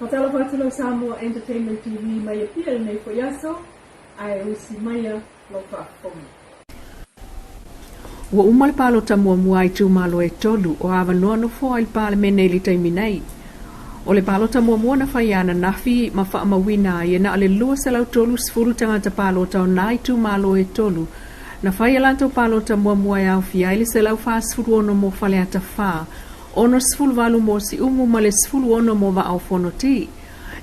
Faatalofa atu lau Samoa Entertainment TV mai Apia i lenei foi aso, ae usi maia lau faafofoga. Ua uma le palota muamua a itumalo e tolu o avanoa nofoa i le Palemene i le taimi nei. O le palota muamua na faia ananafi ma faamauina ai e na o le 230 tagata palota o nā itumalo e tolu na fai a latou palota muamua e aofia ai le 146 mo Faleata 4, 68 mo Siumu ma le 16 mo Vaa o Fonoti.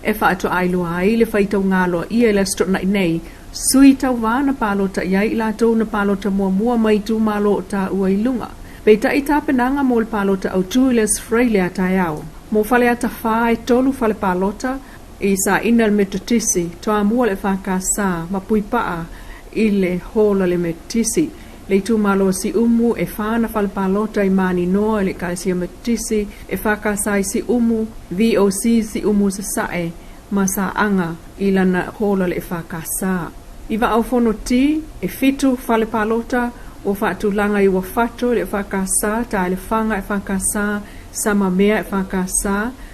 E faatoa iloa ai le faitauga aloaia i le Aso Toonai nei, sui tauva na palota i ai i latou na palota muamua mai itumalo o taua i luga. Peitai tapenaga mo le palota autu i le Aso Faraile a taeao. Mo Faleata 4 e tolu fale palota, i Saina le Metotisi, Toamua le EFKS ma Puipaa i le Hall a le Metotisi. Le itumalo o Siumu e fa ana fale palota i Maninoa i le Ekalesia Metotisi, EFKS i Siumu, VOC Siumu Sasae ma Saaga i lana Hall a le EFKS. I Vaa o Fonoti, e fitu fale palota ua faatulaga i Uafato i le EFKS, Taelefaga EFKS, Samamea EFKS,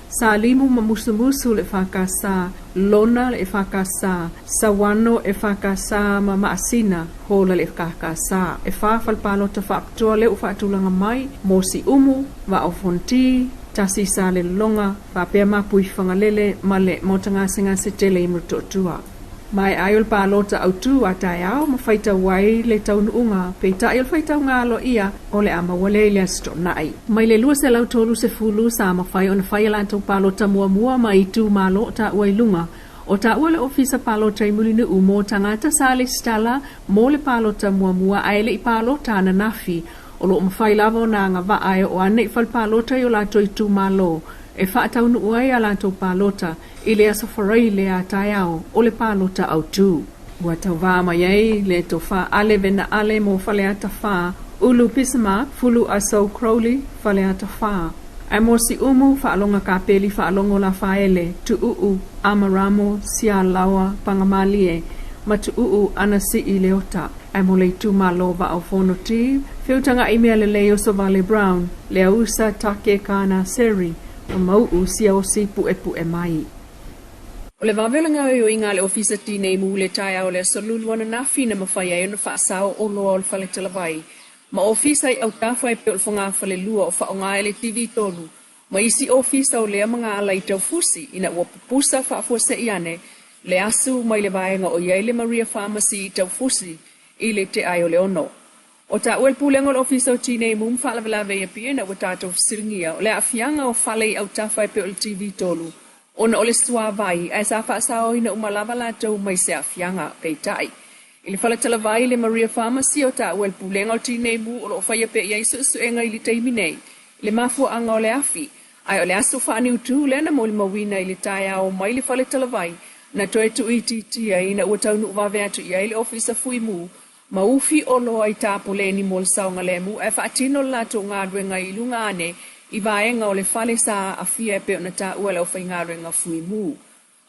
Salimu ma Musumusu le EFKS, Lona le EFKS, Sauano EFKS ma Maasina Hola le EFKS. E fa fale palota faapitoa lea ua faatulaga mai mo Siumu, Vaa o Fonoti, tasi i Salelologa, faapea Mapuifagalele ma le Maota Gasegase tele i Motootua. Maea ai o le palota autu a taeao ma faitau ai le taunuuga, peitai o le faitauga aloaia o le a maua lea i le Aso Toonai. Mai le 230 sa mafai ona fai a latou palota muamua mai itumalo o taua i luga o taua le Ofisa Palota i Mulinuu mo tagata sa lesitala mo le palota muamua ae le i palota ananafi. O lo o mafai lava ona agavaa e oo ane i fale palota i o latou itumalo e faataunuu ai a latou palota i le Aso Faraile a taeao o le palota autu. Ua tauvā mai ai le Tofa Ale Vena Ale mo Faleata 4, Ulu Bismarck, Fulu Asou Crowley, Faleata 4. Ae mo Siumu, Faaloga Kapeli Faalogo Lafaele, Tuuu, Amaramo, Sialaoa, Pagamalie, ma Tuuu Anasii Leota. Ae mo le itumalo Vaa o Fonoti, Feutaga'i Mea Lelei Osovale Brown, Leausa Take Kana Seri, ma Mau'u Siaosi Pu'epu'e mai. O le vave o le gaoioiga a le Ofisa Tinei Mu i le taeao o le Aso Lulu ananafi na mafai ai ona faasao oloa o le fale talavai ma ofisa i autafa e pei o le fogafalelua o faaaoga e le TV 3 ma isi ofisa o lea magaala i Taufusi ina ua pupusa faafuasei ane le asu mai le vaega o i ai le Maria Pharmacy i Taufusi i le te'ai o le ono. O taua le Pulega o le Ofisa o Tinei Mu ma Faalavelave i Apia ina ua tatou fesiligia o le aafiaga o fale i autafa e pei o le TV 3 ona o le suavai ae sa faasaoina uma lava latou mai se aafiaga. Peitai, i le fale talavai i le Maria Pharmacy o taua le Pulega o Tinei Mu o lo o faia pea i ai suesuega i le taimi nei i le mafuaaga o le afi ae o le aso faaniutu lea na molimauina i le taeao mai le fale talavai na toe tuuitiitia ina ua taunuu vave atu i ai le Ofisa Fui Mu ma ufi oloa i tapoleni mo le saogalemu ae faatino le latou galuega i luga ane i vaega o le fale sa aafia e pei ona taua e le aufaigaluega Fui Mu.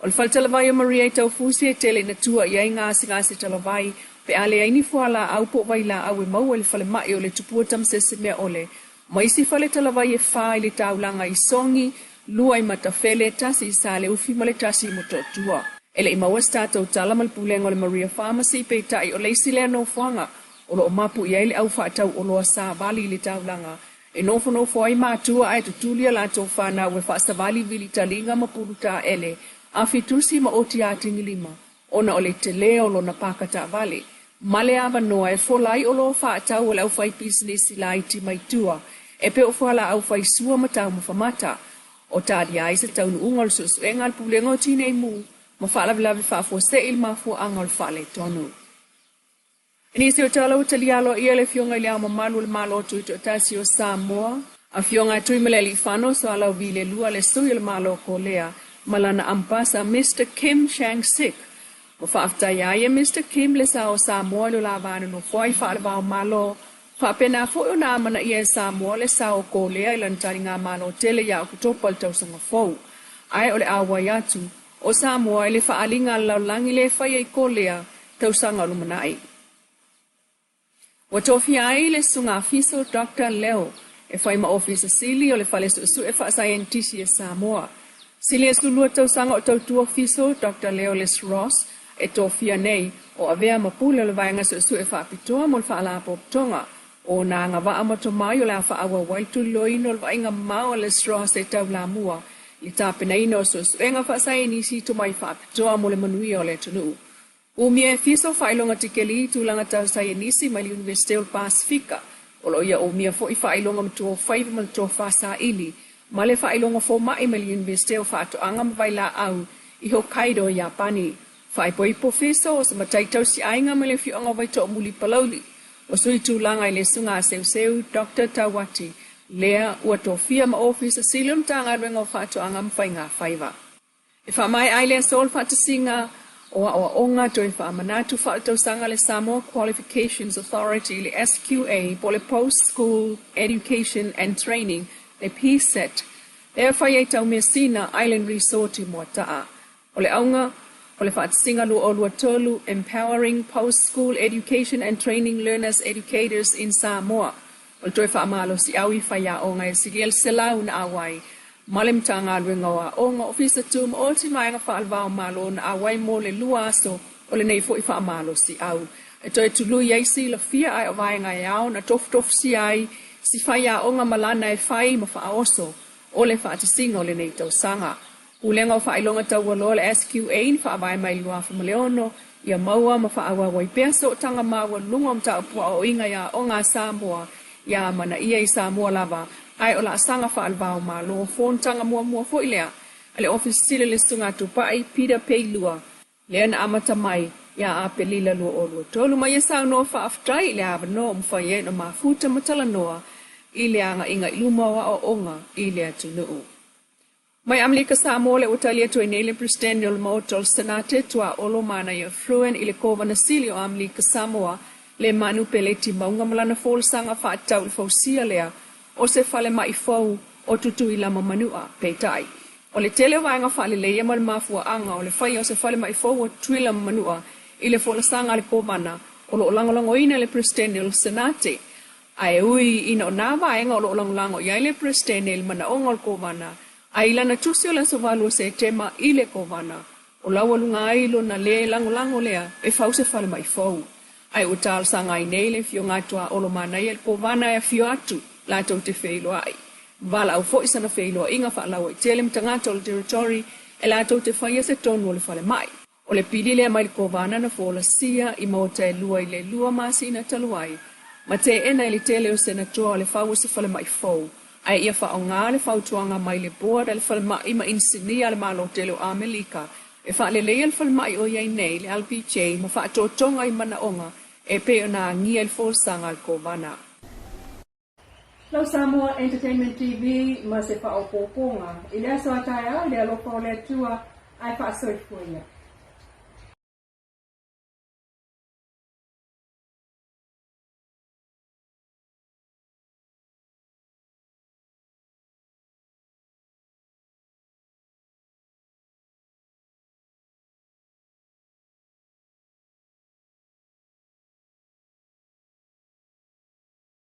O le fale talavai o Maria i Taufusi e tele ina tua i ai gasegase talavai pe a leai ni fualaau po o vailaau e maua i le falemai o le Tupua Tamasese-Meaole ma isi fale talavai e fa i le taulaga i Sogi, lua i Matafele, tasi i Saleufi ma le tasi i Motootua. E le i maua se tatou tala ma le pulega o le Maria Pharmacy, peitai o le isi lea nofoaga o lo o mapu i ai le au faatau oloa savali i le taulaga e nofonofo ai matua ae tutuli a latou fanau e faasavali vili taliga ma pulu taele, afi tusi ma oti atigilima ona o le telē o lona paka taavale ma le avanoa e fola ai oloa faatau a le aufaipisinisi laiti mai tua e pei o fualaau faisua ma taumafa mata. O talia ai se taunuuga o le suesuega a le Pulega o Tinei Mu ma Faalavelave Faafuasei i le mafuaaga o le faaletonu. I nisi o tala ua talia aloaia le Afioga i Le Ao Mamalu o le Malo Tuitoatasi o Samoa, Afioga a Tuimalealiifano Sualauvi le Lua, le Sui o le Malo o Kolea ma lana Ambasa Mister Kim Chang-sik. Ua faafetaia ai e Mister Kim le sao o Samoa i lo la va nonofo ai faale-va-o-Malo. Faapena foi ona amanaia e Samoa le sao o Kolea i lana taligamalo tele ia Oketopa i le tausaga fou. Ae o le auai atu o Samoa i le faaaliga a le lalolagi lea e faia i Kolea tausaga o lumanai. Ua tofia ai le Susuga Afiso Doctor Leo e fai ma Ofisa Sili o le Fale Suesue Faasaienitisi a Samoa. Sili 12 tausaga o tautua Fiso Doctor Leo Les Ross e tofia nei o avea ma pule o le Vaega Suesue Faapitoa mo le Faalapotopotoga o ona agavaa ma tomai o le a faaauau ai le tuliloaina o le vaaiga mamao a Les Ross e taulamua i le tapenaina o suesuega faasaienisi tomai faapitoa mo le manuia o le atunuu. Umia e Fiso faailoga tikeli i tulaga tau saienisi mai le Iunivesite o le Pasefika. O lo o ia umia foi faailoga matua faiva ma le tofa saili ma le faailoga fomai mai le Iunivesite o Faatoaga ma Vailaau i Hokkaido, Iapani. Faaipoipo Fiso o se matai tausiaiga mai le afioaga o Vaitoomuli, Palauli. Ua sui tulaga i le Susuga a Seuseu Doctor Tauati, lea ua tofia ma Ofisa Sili o le Matagaluega o Faatoaga ma Faiga Faiva. E faamaea ai le aso le faatasiga o aoaoga toe faamanatu faaletausaga a le Samoa Qualifications Authority, le SQA, po o le Post School Education and Training, le PSET, lea e fai ai Taumeasina Island Resort i Moataa. O le auga o le faatasiga 2023 Empowering Post School Education and Training Learners Educators in Samoa, O le toe faamalosiau i faiaoga e silia le 100 na auai ma le Matagaluega o Aoga, Ofisa Tumaoti ma Vaega Faalevao Malo na auai mo le lua aso o lenei foi faamalosiau. E toe tului ai silafia ae o vaega e ao na tofutofusia ai si faiaoga ma lana e fai ma faaoso o le faatasiga o lenei tausaga. Pulega o Faailoga Taualoa le SQA na faavae mai i le 2006 ia maua ma faaauau ai pea sootaga maualuluga o mataupu aoaoina i aoga a Samoa ia amanaia i Samoa lava ae o laasaga faalevao Malo fonotaga muamua foi lea a le Ofisa Sili o le Susuga Tupai Peter Peilua lea na amata mai ia Apelila 2023 ma ia saunoa faafetai i le avanoa ua mafai ai ona mafuta ma talanoa i le agaiga i luma o aoaoga i le atunuu. Mai Amerika Samoa lea ua tali atu ai nei le Peresetene o le Maota o le Senate, Tuaolo Manaia Fruin i le Kovana Sili o Amerika Samoa, le Manu Peleti Mauga ma lana folasaga faatatau i le fausia lea o se falemai fou o Tutuila ma Manua. Peitai, o le tele o vaega faaleleia ma le mafuaaga o le faia o se falemai fou o Tutuila ma Manua i le folasaga a le Kovana o lo o lagolagoina e le Peresetene o le Senate Ae ui ina o nā vaega o lo o lagolago i ai le Peresetene i le manaoga o le Kovana, a i lana tusi o le aso 8 o Setema i le Kovana, o laualuga ai lona lē lagolago lea e fau se falemai fou. Ae ua talosaga ai nei le Afioga a Tuaolo Manaia i le Kovana e afio atu latou te feiloai. Valaau foi sana feiloaiga faalauaitele ma tagata o le Territory e latou te faia se tonu o le falemai. O le pili lea mai le Kovana na folasia i maota e lua i le lua masina talu ai, ma teena i le tele o Senatoa o le fau o se falemai fou, ae ia faaaoga le fautuaga mai le Board a le Falemai ma Inisinia a le Malo tele o Amelika e faaleleia le falemai o i ai nei le LPJ ma faatotoga i manaoga e pei ona agia i le folasaga a le Kovana. Lau Samoa Entertainment TV ma se faaopoopoga i le aso a taeao i le alofa o le Atua ae faasoifua ia.